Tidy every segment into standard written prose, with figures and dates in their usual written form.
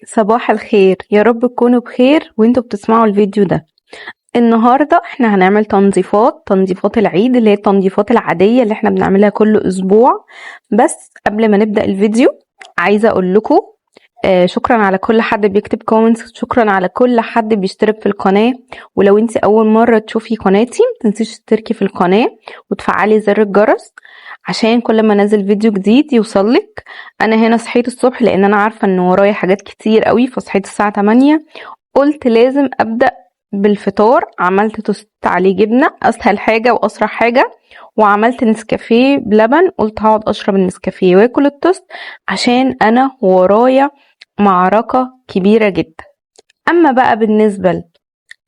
صباح الخير، يا رب تكونوا بخير وانتوا بتسمعوا الفيديو ده. النهاردة احنا هنعمل تنظيفات العيد اللي هي التنظيفات العادية اللي احنا بنعملها كل اسبوع. بس قبل ما نبدأ الفيديو عايزة اقول لكم شكرا على كل حد بيكتب comments، شكرا على كل حد بيشترك في القناة. ولو انت اول مرة تشوفي قناتي متنسيش تشتركي في القناة وتفعلي زر الجرس عشان كل ما انزل فيديو جديد يوصلك. انا هنا صحيت الصبح لان انا عارفة ان ورايا حاجات كتير قوي، فصحيت الساعة 8، قلت لازم ابدأ بالفطار. عملت توست عليه جبنة، اسهل حاجة واسرع حاجة، وعملت نسكافيه بلبن. قلت هقعد اشرب النسكافيه واكل التوست عشان انا ورايا معركة كبيرة جدا. اما بقى بالنسبة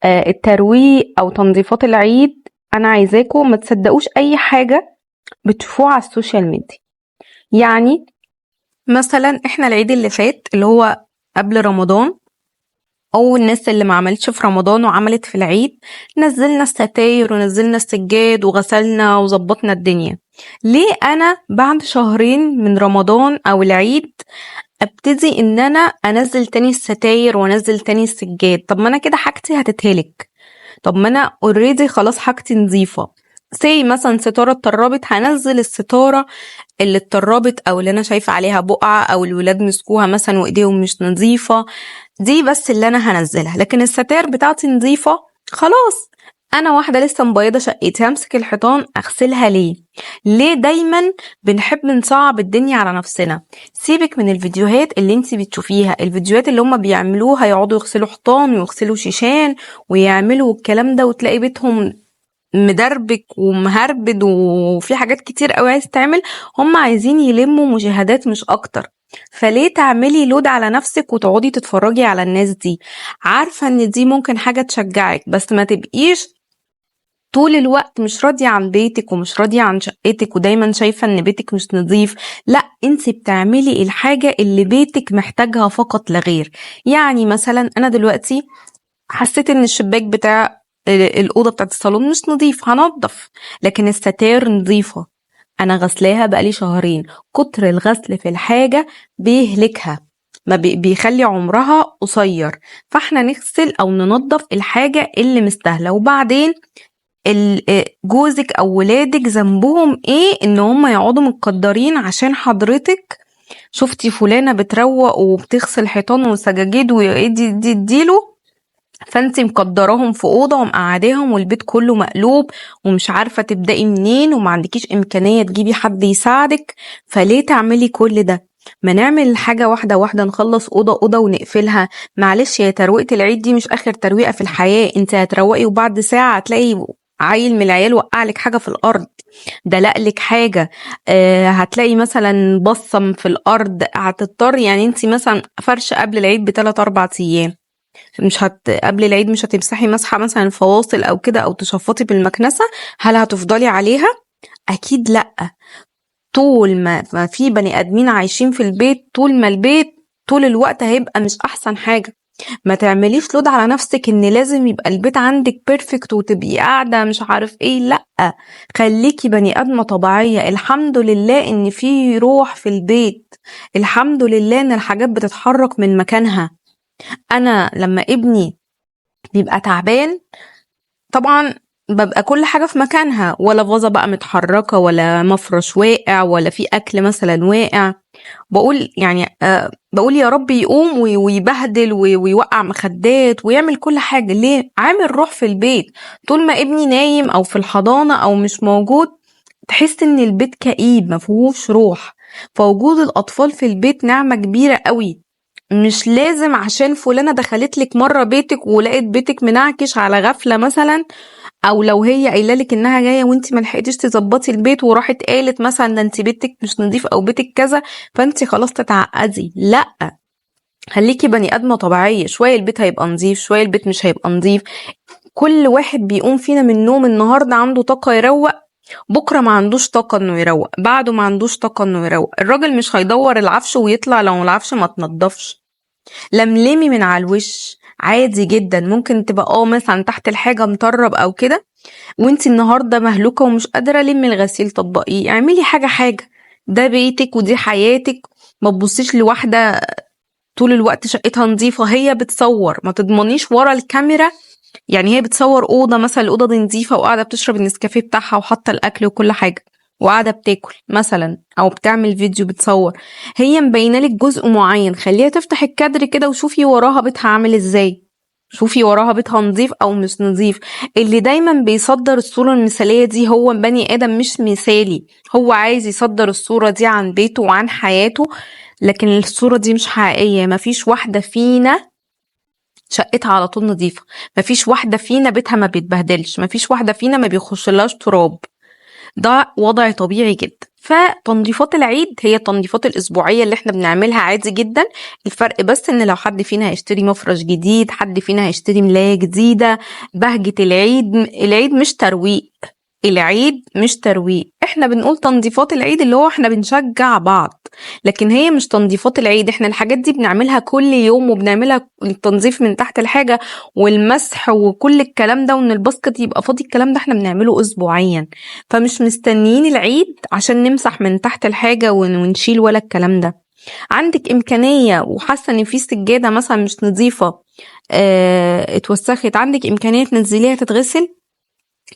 الترويق او تنظيفات العيد، انا عايزاكم ما تصدقوش اي حاجة بتشوفوها على ال social media. يعني مثلا احنا العيد اللي فات اللي هو قبل رمضان، او الناس اللي ما عملتش في رمضان وعملت في العيد، نزلنا الستاير ونزلنا السجاد وغسلنا وظبطنا الدنيا. ليه انا بعد شهرين من رمضان او العيد ابتدي ان انا انزل تاني الستاير وانزل تاني السجاد؟ طب ما انا كده حاجتي هتتهلك. طب ما انا already خلاص حاجتي نظيفة. say مثلا ستارة اتطربت، هنزل الستارة اللي اتطربت او اللي انا شايفة عليها بقعة او الولاد مسكوها مثلا وايديهم مش نظيفة، دي بس اللي انا هنزلها. لكن الستاير بتاعتي نظيفة خلاص. انا واحدة لسه مبيضة شقتي، همسك الحيطان اغسلها ليه؟ ليه دايما بنحب نصعب الدنيا على نفسنا؟ سيبك من الفيديوهات اللي انت بتشوفيها، الفيديوهات اللي هم بيعملوها يقعدوا يغسلوا حيطان ويغسلوا شيشان ويعملوا الكلام ده، وتلاقي بيتهم مدربك ومهربد وفي حاجات كتير قوي عايز تعمل. هم عايزين يلموا مشاهدات مش اكتر. فليه تعملي load على نفسك وتقعدي تتفرجي على الناس دي؟ عارفة ان دي ممكن حاجة تشجعك، بس ما تبقيش طول الوقت مش راضية عن بيتك ومش راضية عن شقتك ودايما شايفة ان بيتك مش نظيف. لا، انت بتعملي الحاجة اللي بيتك محتاجها فقط لا غير. يعني مثلا انا دلوقتي حسيت ان الشباك بتاع الأوضة بتاعت الصالون مش نظيف، هنضف. لكن الستاير نظيفة، أنا غسلاها بقالي شهرين. كتر الغسل في الحاجة بيهلكها، ما بيخلي عمرها قصير. فاحنا نغسل أو ننظف الحاجة اللي مستاهلة. وبعدين جوزك أو ولادك ذنبهم إيه إن هم يقعدوا متقدرين عشان حضرتك شفتي فلانة بتروق وبتغسل حيطان وسجاجيد ويدي دي اديله، فانت مقدراهم في اوضة ومقعداهم والبيت كله مقلوب ومش عارفه تبداي منين وما عندكيش امكانية تجيبي حد يساعدك. فليه تعملي كل ده؟ ما نعمل الحاجة واحدة واحده، نخلص اوضة اوضة ونقفلها. معلش يا ترويقه العيد دي مش اخر ترويقه في الحياة. انت هتروقي وبعد ساعة هتلاقي عيل من العيال وقع لك حاجة في الارض، دلق لك حاجة، هتلاقي مثلا بصم في الارض، هتضطر يعني انت مثلا فرش قبل العيد بثلاث اربع ايام، مش هت قبل العيد مش هتمسحي مسحة مثلا الفواصل او كده او تشفطي بالمكنسة، هل هتفضلي عليها؟ اكيد لا. طول ما في بني ادمين عايشين في البيت، طول ما البيت طول الوقت هيبقى مش احسن حاجة. ما تعمليش load على نفسك ان لازم يبقى البيت عندك perfect وتبقي قاعدة مش عارف ايه. لا، خليكي بني ادمة طبيعية. الحمد لله ان في روح في البيت، الحمد لله ان الحاجات بتتحرك من مكانها. انا لما ابني بيبقى تعبان طبعا ببقى كل حاجة في مكانها، ولا فازة بقى متحركة ولا مفرش واقع ولا في أكل مثلا واقع. بقول يعني بقول يا رب يقوم ويبهدل ويوقع مخدات ويعمل كل حاجة. ليه؟ عامل روح في البيت. طول ما ابني نايم أو في الحضانة أو مش موجود تحس إن البيت كئيب مفيهوش روح. فوجود الأطفال في البيت نعمة كبيرة قوي. مش لازم عشان فلانة دخلت لك مرة بيتك ولقيت بيتك منعكش على غفلة مثلا، او لو هي قايله لك انها جاية وانت ما لحقتيش تظبطي البيت وراحت قالت مثلا ده انت بيتك مش نظيف او بيتك كذا، فانت خلاص تتعقدي. لا، خليكي بني ادمه طبيعية. شوية البيت هيبقى نظيف، شوية البيت مش هيبقى نظيف. كل واحد بيقوم فينا من النوم النهارده عنده طاقة يروق، بكره ما عندوش طاقة انه يروق، بعده ما عندوش طاقة انه يروق. الراجل مش هيدور العفش ويطلع لو العفش ما تنضفش. لملمي من على الوش عادي جدا. ممكن تبقى مثلا تحت الحاجة مطرب او كده، وانتي النهارده مهلوكه ومش قادرة، لمي الغسيل طبقية، اعملي حاجة حاجة. ده بيتك ودي حياتك، ما تبصيش لواحدة طول الوقت شقتها نظيفة، هي بتصور، ما تضمنيش ورا الكاميرا. يعني هي بتصور اوضة مثلا، الاوضة دي نظيفة وقاعدة بتشرب النسكافيه بتاعها وحاطه الاكل وكل حاجة وقاعدة بتاكل مثلا، او بتعمل فيديو بتصور، هي مبينة لك جزء معين، خليها تفتح الكادر كده وشوفي وراها بيتها عامل ازاي، شوفي وراها بيتها نظيف او مش نظيف. اللي دايما بيصدر الصورة المثالية دي هو بني ادم مش مثالي، هو عايز يصدر الصورة دي عن بيته وعن حياته، لكن الصورة دي مش حقيقية. مفيش واحدة فينا شقتها على طول نظيفة، مفيش واحدة فينا بيتها ما بيتبهدلش، مفيش واحدة فينا ما بيخشلهاش تراب، ده وضع طبيعي جدا. فتنظيفات العيد هي التنظيفات الأسبوعية اللي احنا بنعملها عادي جدا. الفرق بس ان لو حد فينا هيشتري مفرش جديد، حد فينا هيشتري ملاية جديدة، بهجة العيد. العيد مش ترويق، العيد مش ترويق. احنا بنقول تنظيفات العيد اللي هو احنا بنشجع بعض، لكن هي مش تنظيفات العيد. احنا الحاجات دي بنعملها كل يوم، وبنعملها التنظيف من تحت الحاجة والمسح وكل الكلام ده، وان ال basket يبقى فاضي، الكلام ده احنا بنعمله اسبوعيا. فمش مستنيين العيد عشان نمسح من تحت الحاجة ونشيل ولا الكلام ده. عندك امكانية وحاسة ان في سجادة مثلا مش نظيفة، اتوسخت، عندك امكانية تنزليها تتغسل،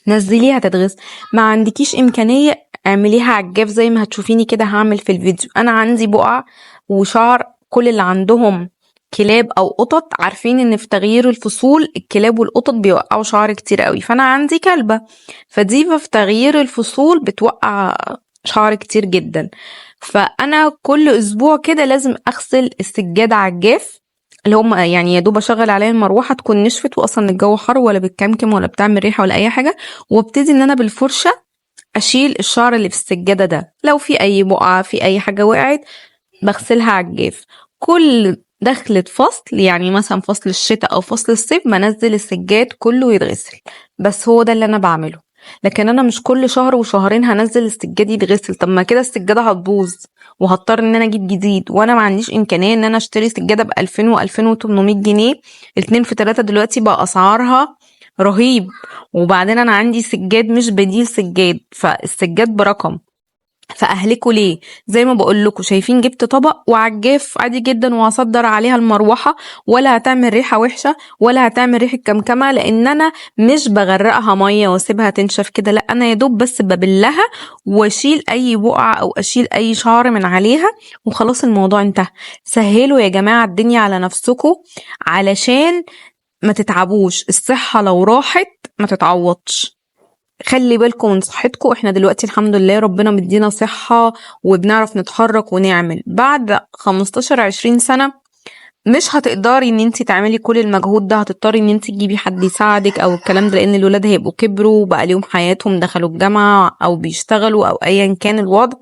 نزليها تتغسل. ما عندكيش امكانية اعمليها على الجاف زي ما هتشوفيني كده هعمل في الفيديو. انا عندي بقع وشعر، كل اللي عندهم كلاب او قطط عارفين ان في تغيير الفصول الكلاب والقطط بيوقعوا شعر كتير قوي، فانا عندي كلبة، فدي في تغيير الفصول بتوقع شعر كتير جدا. فانا كل اسبوع كده لازم اغسل السجادة على الجاف، اللي هم يعني يا دوب اشغل عليها المروحة تكون نشفت، واصلا الجو حر ولا بتكمكم ولا بتعمل ريحه ولا اي حاجة، وابتدي ان انا بالفرشه اشيل الشعر اللي في السجادة ده، لو في اي بقعة في اي حاجة وقعت بغسلها على الجاف. كل دخلة فصل، يعني مثلا فصل الشتاء او فصل الصيف، بنزل السجاد كله يتغسل، بس هو ده اللي انا بعمله. لكن انا مش كل شهر وشهرين هنزل السجاد يتغسل، طب ما كده السجادة هتبوظ وهضطر ان انا اجيب جديد، وانا ما عنديش امكانية ان انا اشتري سجادة ب 2000 و 2800 جنيه، 2 في 3 دلوقتي بقى اسعارها رهيب. وبعدين انا عندي سجاد مش بديل سجاد، فالسجاد برقم، فاهلكوا ليه؟ زي ما بقول لكم، شايفين جبت طبق وعجاف عادي جدا، وهصدر عليها المروحة، ولا هتعمل ريحه وحشة ولا هتعمل ريحه كمكمه، لان انا مش بغرقها مية واسيبها تنشف كده، لا انا يا دوب بس ببلها واشيل اي بقعة او اشيل اي شعر من عليها وخلاص الموضوع انتهى. سهلوا يا جماعة الدنيا على نفسكم علشان ما تتعبوش، الصحة لو راحت ما تتعوضش. خلي بالكم من صحتكم، احنا دلوقتي الحمد لله ربنا مدينا صحة وبنعرف نتحرك ونعمل. بعد 15-20 سنة مش هتقدري ان انت تعملي كل المجهود ده، هتضطري ان انت تجيبي حد يساعدك او الكلام ده، لان الولاد هيبقوا كبروا وبقى ليهم حياتهم، دخلوا الجامعة او بيشتغلوا او ايا كان الوضع،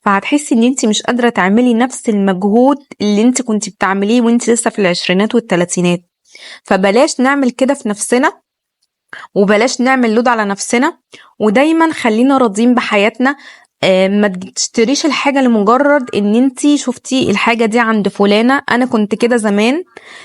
فهتحسي ان انت مش قادرة تعملي نفس المجهود اللي انت كنت بتعمليه وانت لسه في العشرينات والتلاتينات. فبلاش نعمل كده في نفسنا، وبلاش نعمل load على نفسنا، ودايما خلينا راضيين بحياتنا. ما تشتريش الحاجة لمجرد ان انتي شفتي الحاجة دي عند فلانة. انا كنت كده زمان،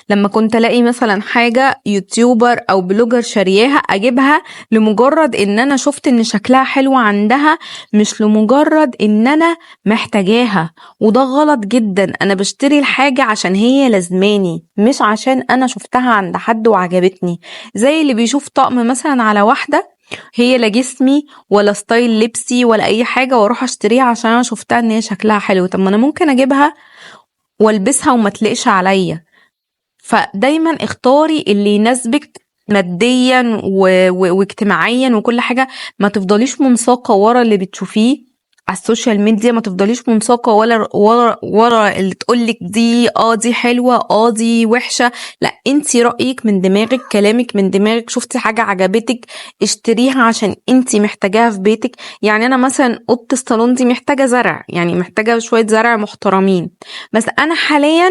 لما كنت الاقي مثلا حاجة YouTuber او blogger شارياها اجيبها لمجرد ان انا شفت ان شكلها حلو عندها، مش لمجرد ان انا محتاجاها، وده غلط جدا. انا بشتري الحاجة عشان هي لازماني، مش عشان انا شفتها عند حد وعجبتني. زي اللي بيشوف طقم مثلا على واحدة هي لا جسمي ولا style لبسي ولا اي حاجة، واروح اشتريها عشان انا شفتها ان هي شكلها حلو. طب ما انا ممكن اجيبها والبسها وما تليقش عليا. فدايما اختاري اللي يناسبك ماديا واجتماعيا وكل حاجة. ما تفضليش منساقه ورا اللي بتشوفيه على ال social media، ما تفضليش منساقه ولا ورا اللي تقولك دي دي حلوة دي وحشة. لا، انتي رايك من دماغك، كلامك من دماغك. شفتي حاجة عجبتك اشتريها عشان انتي محتاجاها في بيتك. يعني انا مثلا اوضة الصالون دي محتاجه زرع، يعني محتاجه شوية زرع محترمين، بس انا حاليا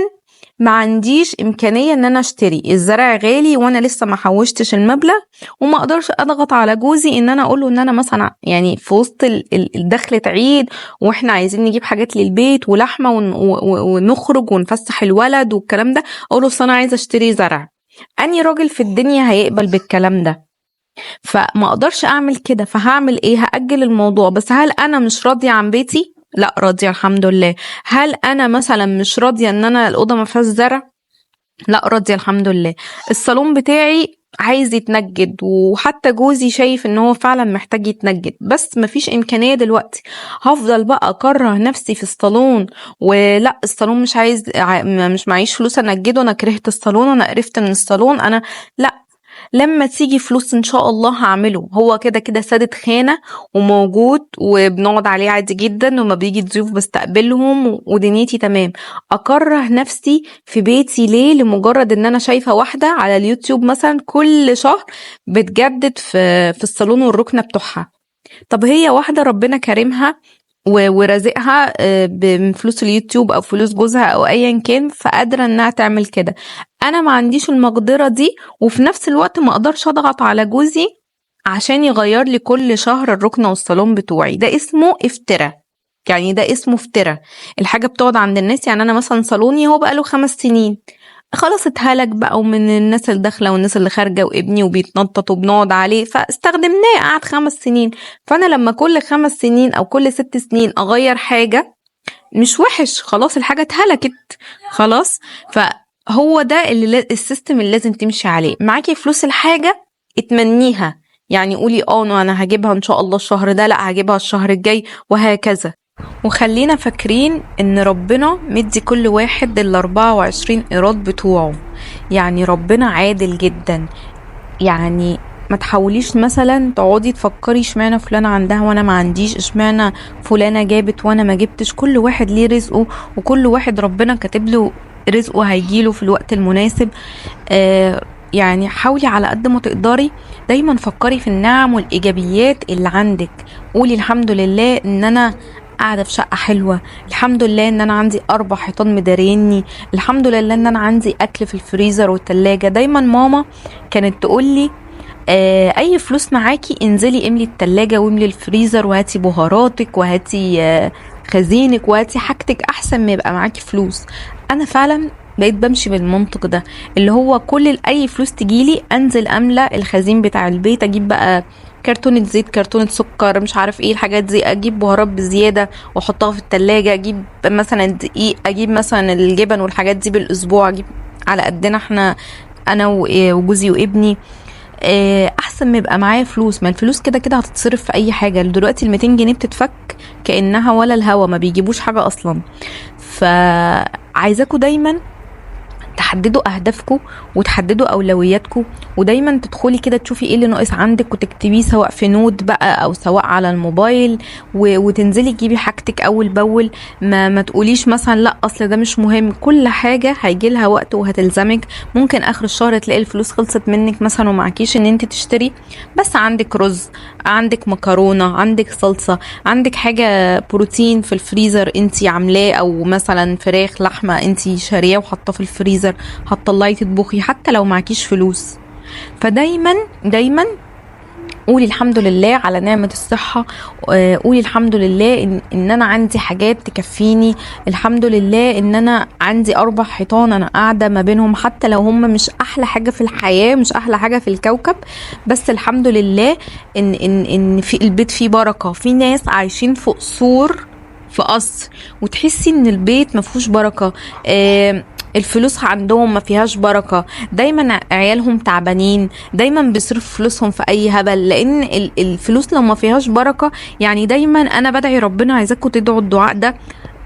ما عنديش امكانية ان انا اشتري، الزرع غالي وانا لسه ما حوشتش المبلغ، وما اقدرش اضغط على جوزي ان انا اقوله ان انا مثلا يعني في وسط الدخلة عيد واحنا عايزين نجيب حاجات للبيت ولحمه ونخرج ونفسح الولد والكلام ده، اقوله اصل انا عايزه اشتري زرع. اني راجل في الدنيا هيقبل بالكلام ده؟ فما اقدرش اعمل كده. فهعمل ايه؟ هاجل الموضوع. بس هل انا مش راضية عن بيتي لا راضية الحمد لله. هل انا مثلا مش راضية ان انا الاوضة ما فيهاش زرع؟ لا راضية الحمد لله. الصالون بتاعي عايز يتنجد، وحتى جوزي شايف ان هو فعلا محتاج يتنجد، بس مفيش امكانية دلوقتي. هفضل بقى اكره نفسي في الصالون، ولا الصالون مش عايز، مش معيش فلوس انجده، انا كرهت الصالون، انا قرفت من الصالون، انا لا، لما تيجي فلوس ان شاء الله هعمله. هو كده كده سادد خانة وموجود وبنقعد عليه عادي جدا، وما بيجي ضيوف بستقبلهم ودنيتي تمام. اكره نفسي في بيتي ليه؟ لمجرد ان انا شايفة واحدة على اليوتيوب مثلا كل شهر بتجدد في الصالون والركنة بتوعها. طب هي واحدة ربنا كريمها ورازقها من فلوس اليوتيوب او فلوس جوزها او ايا كان، فقادرة انها تعمل كده. انا ما عنديش المقدرة دي، وفي نفس الوقت ما اقدرش اضغط على جوزي عشان يغير لي كل شهر الركنة والصالون بتوعي. ده اسمه افتراء، يعني ده اسمه افتراء. الحاجة بتقعد عند الناس. يعني انا مثلا صالوني هو بقاله 5 سنين، خلاص اتهلك بقى، ومن الناس اللي داخله والناس اللي خارجه وابني وبيتنطط وبنقعد عليه، فاستخدمناه قعد 5 سنين. فانا لما كل 5 سنين او كل 6 سنين اغير حاجة مش وحش، خلاص الحاجة اتهلكت خلاص. فهو ده اللي ال system اللي لازم تمشي عليه. معاكي فلوس الحاجة اتمنيها، يعني قولي انا هجيبها ان شاء الله الشهر ده، لا هجيبها الشهر الجاي، وهكذا. وخلينا فاكرين ان ربنا مدي كل واحد 24 قيراط بتوعه، يعني ربنا عادل جدا. يعني ما تحاوليش مثلا تقعدي تفكري اشمعنى فلانة عندها وانا ما عنديش، اشمعنى فلانة جابت وانا ما جبتش. كل واحد ليه رزقه، وكل واحد ربنا كاتب له رزقه هيجيله في الوقت المناسب. يعني حاولي على قد ما تقدري دايما فكري في النعم والايجابيات اللي عندك. قولي الحمد لله ان انا قاعدة في شقة حلوة، الحمد لله ان انا عندي 4 حيطان مداريني، الحمد لله ان انا عندي اكل في الفريزر والتلاجة. دايما ماما كانت تقولي اي فلوس معاكي انزلي املي التلاجة واملي الفريزر وهاتي بهاراتك وهاتي خزينك وهاتي حاجتك، احسن ما يبقى معاكي فلوس. انا فعلا بقيت بمشي بالمنطق ده، اللي هو كل اي فلوس تجيلي انزل املى الخزين بتاع البيت، اجيب بقى كرتونة زيت، كرتونة سكر، مش عارف ايه الحاجات دي، اجيب بهارات بزيادة واحطها في التلاجة، اجيب مثلا دقيق، اجيب مثلا الجبن والحاجات دي بالاسبوع، اجيب على قدنا احنا انا وجوزي وابني. احسن ما يبقى معايا فلوس. ما الفلوس كده كده هتتصرف في اي حاجة. دلوقتي 200 جنيه بتتفك كأنها ولا الهوا، ما بيجيبوش حاجة اصلا. فعايزاكوا دايما تحددوا اهدافكم وتحددوا اولوياتكم، ودايما تدخلي كده تشوفي ايه اللي ناقص عندك وتكتبيه، سواء في note بقى او سواء على الموبايل، وتنزلي تجيبي حاجتك اول باول. ما تقوليش مثلا لا اصل ده مش مهم. كل حاجة هيجي لها وقت وهتلزمك. ممكن اخر الشهر تلاقي الفلوس خلصت منك مثلا ومعكيش ان انت تشتري، بس عندك رز، عندك مكرونه، عندك صلصه، عندك حاجة بروتين في الفريزر انت عاملاه، او مثلا فراخ لحمه انت شارياه وحاطاه في الفريزر هتطلعي تطبخي حتى لو معكيش فلوس. فدايما دايما قولي الحمد لله على نعمة الصحة، قولي الحمد لله إن أنا عندي حاجات تكفيني، الحمد لله إن أنا عندي 4 حيطان أنا قاعدة ما بينهم، حتى لو هم مش أحلى حاجة في الحياة، مش أحلى حاجة في الكوكب، بس الحمد لله إن إن إن في البيت فيه بركة. في ناس عايشين في قصور، في قصر، وتحسي إن البيت ما فيهوش بركة، الفلوس عندهم ما فيهاش بركة، دايما عيالهم تعبانين، دايما بيصرفوا فلوسهم في اي هبل، لان الفلوس لو ما فيهاش بركة. يعني دايما انا بدعي ربنا، عايزاكم تدعوا الدعاء ده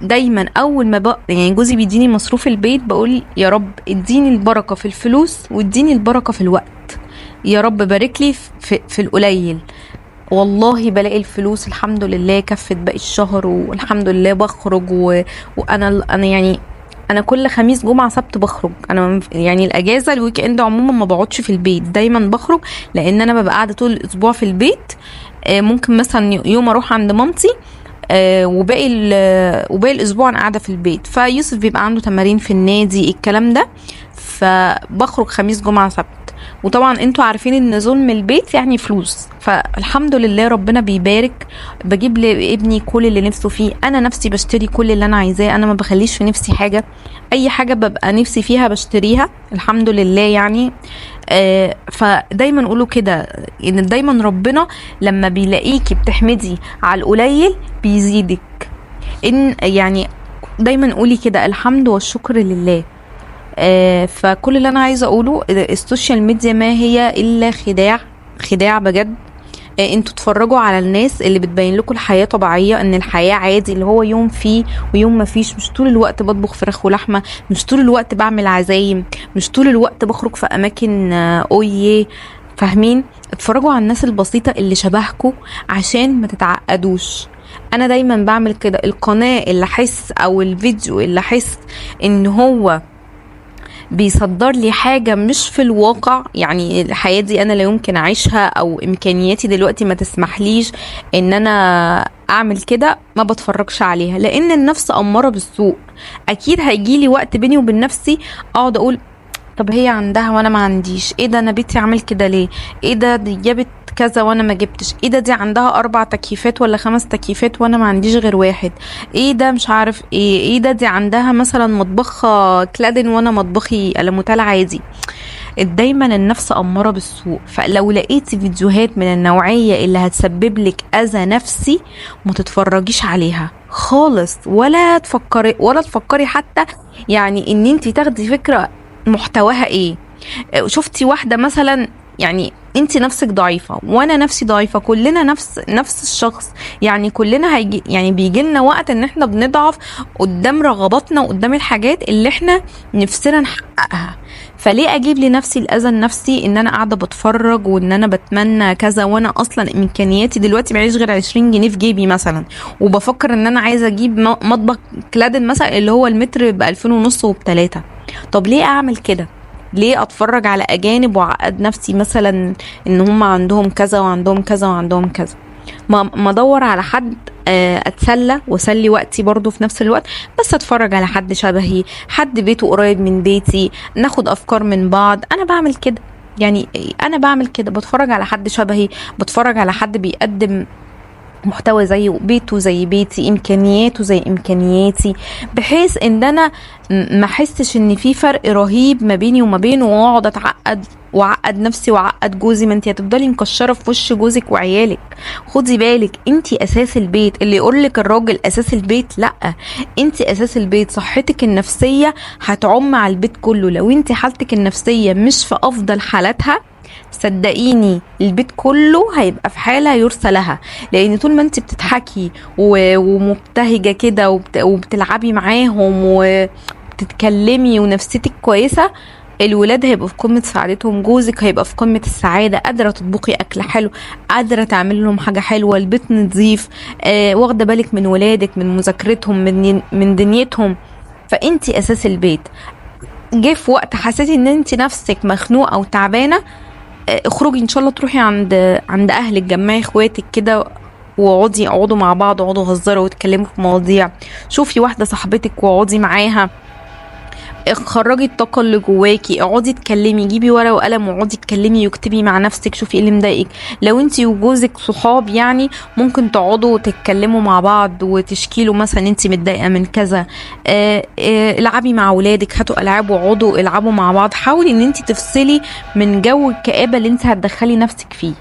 دايما، اول ما بقى يعني جوزي بيديني مصروف البيت بقول يا رب اديني البركة في الفلوس واديني البركة في الوقت، يا رب بارك لي في القليل. والله بلاقي الفلوس الحمد لله كفت باقي الشهر، والحمد لله بخرج وانا يعني انا كل خميس جمعه سبت بخرج، انا يعني الاجازة ال weekend عموما ما بقعدش في البيت، دايما بخرج، لان انا ببقى قاعدة طول الاسبوع في البيت. ممكن مثلا يوم اروح عند مامتي، وباقي الاسبوع انا قاعدة في البيت، فيوسف بيبقى عنده تمارين في النادي الكلام ده، فبخرج خميس جمعه سبت. وطبعا انتوا عارفين ان ظلم البيت يعني فلوس، فالحمد لله ربنا بيبارك، بجيب لابني كل اللي نفسه فيه، انا نفسي بشتري كل اللي انا عايزاه، انا ما بخليش في نفسي حاجة، اي حاجة ببقى نفسي فيها بشتريها الحمد لله يعني. فدايما قولوا كده ان دايما ربنا لما بيلاقيكي بتحمدي على القليل بيزيدك. ان يعني دايما قولي كده الحمد والشكر لله. فكل اللي انا عايزه اقوله، ال social media ما هي الا خداع، خداع بجد. انتوا اتفرجوا على الناس اللي بتبين لكم الحياة طبيعية، ان الحياة عادي، اللي هو يوم فيه ويوم ما فيش، مش طول الوقت بطبخ فراخ ولحمه، مش طول الوقت بعمل عزايم، مش طول الوقت بخرج في اماكن اويه، فاهمين؟ اتفرجوا على الناس البسيطة اللي شبهكم عشان ما تتعقدوش. انا دايما بعمل كده، القناة اللي احس او الفيديو اللي احس ان هو بيصدر لي حاجة مش في الواقع، يعني الحياة دي أنا لا يمكن أعيشها، أو إمكانياتي دلوقتي ما تسمحليش إن أنا أعمل كده، ما بتفرجش عليها، لأن النفس أمارة بالسوء. أكيد هيجيلي وقت بيني وبين نفسي أقعد أقول طب هي عندها وأنا ما عنديش، إيه ده أنا بيتي عامل كده ليه، إيه ده دي جابت كذا وانا ما جبتش، ايه ده دي عندها 4 تكييفات ولا 5 تكييفات وانا ما عنديش غير واحد، ايه ده مش عارف ايه، ايه ده دي عندها مثلا مطبخها كلادن وانا مطبخي الموتال عادي. دايما النفس اماره بالسوء، فلو لقيتي فيديوهات من النوعية اللي هتسبب لك اذى نفسي ما تتفرجيش عليها خالص، ولا تفكري حتى يعني ان انت تاخدي فكرة محتواها ايه. شفتي واحدة مثلا، يعني انت نفسك ضعيفة وانا نفسي ضعيفة، كلنا نفس الشخص، يعني كلنا هيجي، يعني بيجي لنا وقت ان احنا بنضعف قدام رغباتنا وقدام الحاجات اللي احنا نفسنا نحققها. فليه اجيب لنفسي الاذى النفسي ان انا قاعدة بتفرج وان انا بتمنى كذا، وانا اصلا امكانياتي دلوقتي معيش غير 20 جنيه في جيبي مثلا، وبفكر ان انا عايزه اجيب مطبخ كلادن مثلا اللي هو المتر ب2500 وب3. طب ليه اعمل كده؟ ليه اتفرج على اجانب واعقد نفسي مثلا ان هم عندهم كذا وعندهم كذا وعندهم كذا؟ ما ادور على حد اتسلى واسلي وقتي برضو في نفس الوقت، بس اتفرج على حد شبهي، حد بيته قريب من بيتي، ناخد افكار من بعض. انا بعمل كده، يعني انا بعمل كده، بتفرج على حد شبهي، بتفرج على حد بيقدم محتوى زيه، بيته زي بيتي، امكانياته زي امكانياتي، بحيث ان انا ما احسش ان في فرق رهيب ما بيني وما بينه، واقعد اتعقد وعقد نفسي وعقد جوزي. ما انت هتفضلي مكشره في وش جوزك وعيالك. خدي بالك انت اساس البيت، اللي يقولك الراجل اساس البيت، لا، انت اساس البيت. صحتك النفسية هتعم على البيت كله. لو انت حالتك النفسية مش في افضل حالاتها، صدقيني البيت كله هيبقى في حالة يرثى لها، لان طول ما انت بتضحكي ومبتهجة كده وبتلعبي معاهم وبتتكلمي ونفسيتك كويسة، الولاد هيبقوا في قمة سعادتهم، جوزك هيبقى في قمة السعادة، قادرة تطبخي أكل حلو، قادرة تعملي لهم حاجة حلوة، البيت نظيف، واخدة بالك من ولادك، من مذاكرتهم، من دنيتهم. فانت أساس البيت. جه في وقت حسيتي ان انت نفسك مخنوقة وتعبانة، اخرجي ان شاء الله، تروحي عند اهلك، جمعي اخواتك كده واقعدي، اقعدوا مع بعض، اقعدوا هزروا واتكلموا في مواضيع، شوفي واحدة صاحبتك واقعدي معاها، خرجي الطاقة اللي جواكي، اقعدي اتكلمي، جيبي ورقة وقلم واقعدي اتكلمي واكتبي مع نفسك، شوفي ايه اللي مضايقك. لو انتي وجوزك صحاب يعني ممكن تقعدوا وتتكلموا مع بعض وتشكيله مثلا انتي متضايقة من كذا. العبي مع ولادك، هاتوا العاب واقعدوا العبوا مع بعض. حاولي ان انتي تفصلي من جو الكآبة اللي انتي هتدخلي نفسك فيه.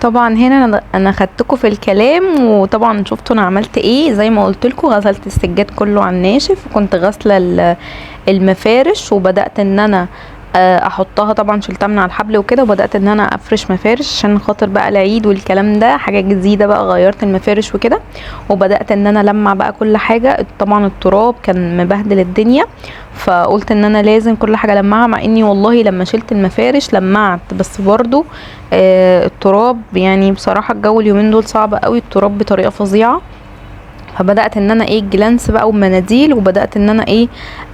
طبعا هنا انا خدتكم في الكلام، وطبعا شفتوا انا عملت ايه. زي ما قلت لكم غسلت السجاد كله على الناشف، وكنت غاسله المفارش، وبدات ان انا احطها، طبعا شلتها من على الحبل وكده، وبدات ان انا افرش مفارش عشان خاطر بقى العيد والكلام ده، حاجة جديدة بقى، غيرت المفارش وكده، وبدات ان انا لمع بقى كل حاجة. طبعا التراب كان مبهدل الدنيا، فقلت ان انا لازم كل حاجة لمعها، مع اني والله لما شلت المفارش لمعت، بس برضو التراب يعني بصراحة الجو اليومين دول صعب قوي، التراب بطريقة فظيعة. فبدات ان انا ايه جلانس بقى ومناديل، وبدات ان انا ايه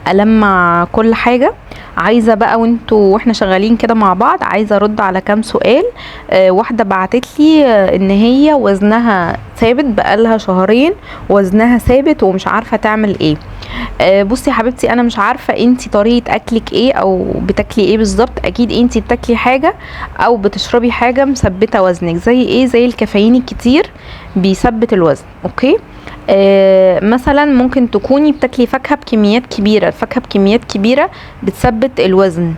المع كل حاجة. عايزه بقى وانتوا واحنا شغالين كده مع بعض، عايزه ارد على كام سؤال. واحدة بعتت لي ان هي وزنها ثابت بقالها شهرين، وزنها ثابت ومش عارفه تعمل ايه. بصي يا حبيبتي، انا مش عارفه انتي طريقه اكلك ايه او بتاكلي ايه بالظبط. اكيد انتي بتاكلي حاجة او بتشربي حاجة مثبتة وزنك، زي ايه؟ زي الكافيين الكتير بيثبت الوزن. okay، مثلا ممكن تكوني بتاكلي فاكهة بكميات كبيرة، الفاكهة بكميات كبيرة بتثبت الوزن.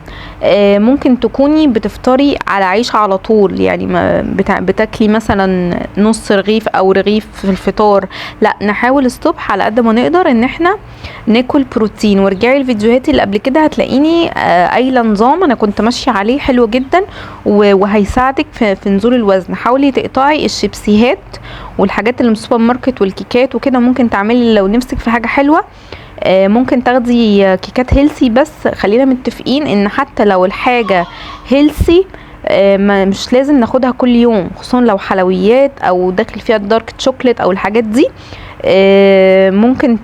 ممكن تكوني بتفطري على عيش على طول، يعني ما بتاكلي مثلا نص رغيف او رغيف في الفطار. لا، نحاول الصبح على قد ما نقدر ان احنا ناكل بروتين. وارجعي الفيديوهات اللي قبل كده هتلاقيني قايله نظام انا كنت ماشية عليه حلو جدا وهيساعدك في نزول الوزن. حاولي تقطعي الشيبسيهات والحاجات اللي من السوبر ماركت والكيكات وكده. ممكن تعملي لو نفسك في حاجة حلوة، ممكن تاخدي كيكات healthy، بس خلينا متفقين ان حتى لو الحاجة healthy، مش لازم ناخدها كل يوم، خصوصا لو حلويات او داخل فيها ال dark chocolate او الحاجات دي، ممكن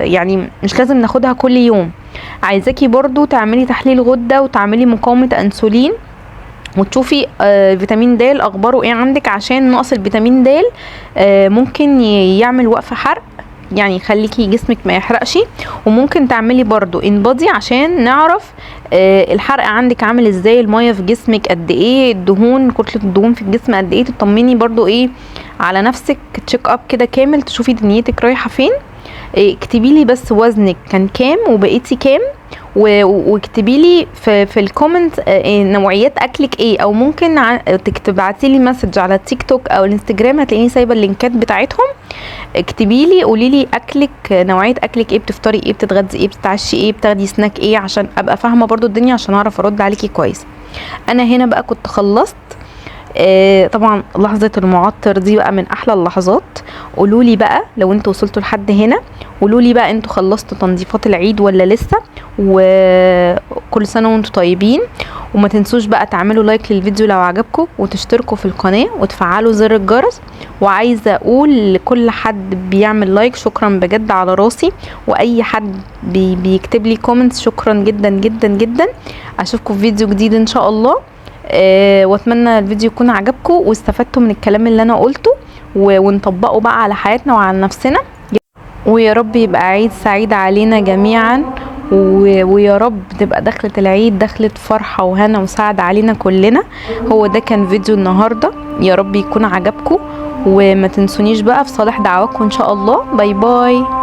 يعني مش لازم ناخدها كل يوم. عايزاكي برضو تعملي تحليل غدة وتعملي مقاومة انسولين، وتشوفي فيتامين د اخباره ايه عندك، عشان نقص الفيتامين د ممكن يعمل وقف حرق، يعني يخليكي جسمك ما يحرقش. وممكن تعملي برضو InBody عشان نعرف الحرق عندك عامل ازاي، المية في جسمك قد ايه، الدهون، كتلة الدهون في الجسم قد ايه. تطمني برضو ايه على نفسك، check up كده كامل، تشوفي دنيتك رايحة فين. اكتبي لي بس وزنك كان كام وبقيتي كام، واكتبي لي في ال comment نوعيات اكلك ايه، او ممكن تبعتي لي message على التيك توك او الانستجرام، هتلاقيني سايبه اللينكات بتاعتهم. اكتبي لي قولي لي اكلك، نوعية اكلك ايه، بتفطري ايه، بتتغدي ايه، بتتعشي ايه، بتاخدي سناك ايه، عشان ابقى فاهمه برضو الدنيا، عشان اعرف ارد عليكي كويس. انا هنا بقى كنت خلصت. طبعا لحظة المعطر دي بقى من احلى اللحظات. قولوا لي بقى لو انتوا وصلتوا لحد هنا، قولوا لي بقى انتوا خلصتوا تنظيفات العيد ولا لسه، وكل سنة وانتوا طيبين. وما تنسوش بقى تعملوا like للفيديو لو عجبكم، وتشتركوا في القناة، وتفعلوا زر الجرس. وعايزه اقول لكل حد بيعمل like شكرا بجد على راسي، واي حد بيكتب لي comments شكرا جدا جدا جدا. اشوفكم في فيديو جديد ان شاء الله. واتمنى الفيديو يكون عجبكم واستفدتوا من الكلام اللي انا قلته، ونطبقه بقى على حياتنا وعلى نفسنا. ويا رب يبقى عيد سعيد علينا جميعا، ويا رب تبقى دخلة العيد دخلة فرحة وهنا وسعد علينا كلنا. هو ده كان فيديو النهاردة، يا رب يكون عجبكم، وما تنسونيش بقى في صالح دعواكم ان شاء الله. bye bye.